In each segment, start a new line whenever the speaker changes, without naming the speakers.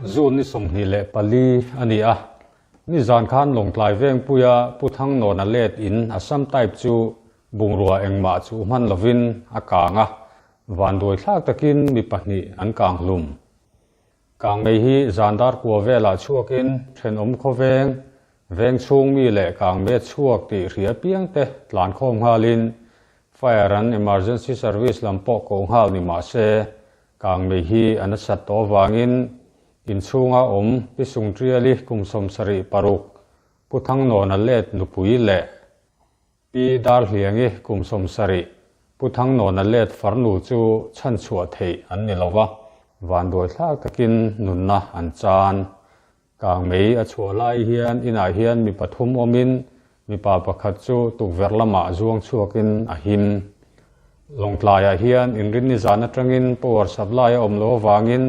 June ni 24 a ni a, nizan khan Lawngtlai Vengpuia Pu Thangnawna let in Assam type chu bungrua engmah chu hman lovin a kang a, vanduai thlak takin mi pahnih an kang hlum. Kangmei hi zan dar kua velah chhuakin thenawm khawveng, veng chhung mi leh kangmei chhuak tih hria piang te tlan khawm nghalin Fire and Emergency Service lam pawh koh nghal ni mah se kangmei hi a nasat tawh avangin inchhunga awm Pi Sungṭiali kum 76 Pu Thangnawna let nupui leh Pi Darhliangi kum 70, Pu Thangnawna let farnu chu chhanchhuah theih an ni lo va, vanduai thlak takin nunna an chan. Kangmei a chhuah lai hian inah hian mi pathum awmin mipa pakhat chu tukverh lamah zuang chhuakin a him. Lawngtlaiah hian inrinni zan atangin power supply a awm lo avangin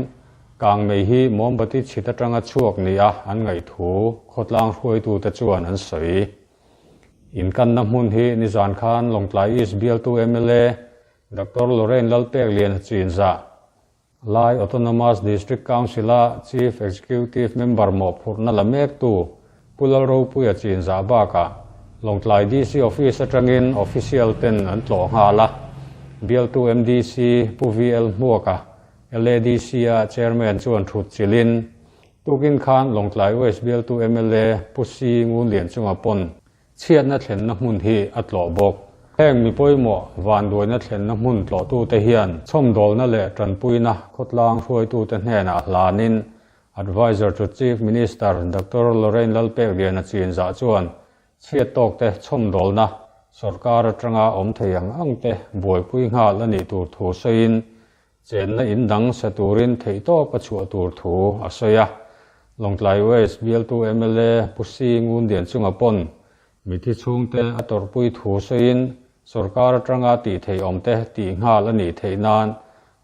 kangmei hi mombati chhit atanga chhuak nia an ngaih thu khawtlang hruaitute chuan an sawi. Inkanna hmun hi nizan khan Lawngtlai East bialtu mla Doctor Lorraine Lalpekliana chinzah Lai Autonomous District Council-a Chief Executive Member mawhphurhna la mektu Pu Lalropuia chinzah bakah Lawngtlai DC Office atangin official ten an tlawh nghal a, bialtu MDC Pu VL Hmuaka LADC-a Chairman chuan thut chilhin Tukin khan Lawngtlai West bialtu mla Pu Si Ngunlian chunga pawn chhiatna thlenna hmun hi a tlawh bawk. Heng mi pawimawh vanduaina thlenna hmun tlawhtute hian chhawmdawlna leh tanpuina khawtlang hruaitute hnenah hlanin Adviser to Chief Minister Doctor Lorraine Lalpekliana chinzah chuan chhiat tawkte chhawmdawlna sorkar atanga awm thei ang angte buaipui nghal a nih tur thu sawiin Chenna in dang sa turin theihtawp a chhuah tur thu a sawi a. Lawngtlai West bialtu mla Pu Si Ngunlian chunga pawn mithi chhungte a tawrhpui thu sawiin sorkar atanga tih theih awmte tih nghal a nih theih nan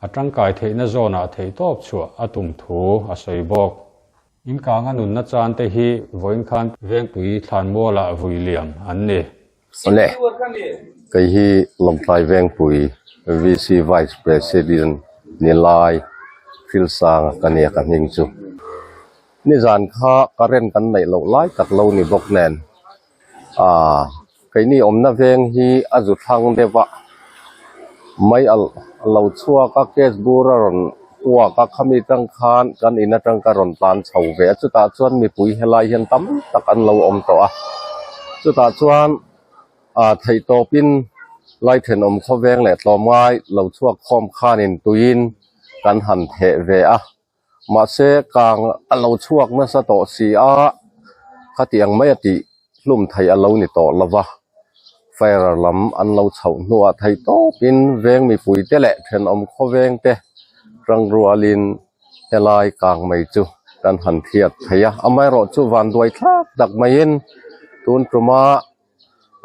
a tangkai theihna zawnah theihtawp chhuah a tum thu a sawi bawk. Inkanga nunna chante hi vawiin khan Vengpui Thlanmualah vui liam an ni.
Awle, kei hi Lawngtlai Vengpui VC Vice President ni lai Hrilsanga ka nia ka hming chu. Nizan kha current kan neih loh lai tak lo ni bawk nen aaa keini awmna veng hi a zu thlang deuh a, mai a lo chhuak a gas bur a rawn uak a khami tang khan kan in atang ka rawn tlan chho ve a chutah chuan mipui helai hian tam tak an lo awm tawh a chutah chuan ah theihtawpin lai thenawm khawveng leh tlawmngai lo chhuak khawm khanin tuiin kan han theh ve a mahse kang a lo chhuak nasa tawh si a khatiang mai a tih hlum theih a lo ni tawh lo va fire lam an lo chhoh hnuah theih tawpin veng mipui te leh thenawm khawveng te tangrualin helai kang mai chu kan han thiat thei a amaherawhchu vanduai thlak tak maiin tun tuma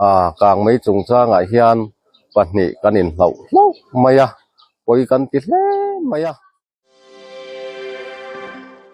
ah kang mai chungchangah hian pahnih kan inhlauh hlauh mai a pawi kan ti hle mai a.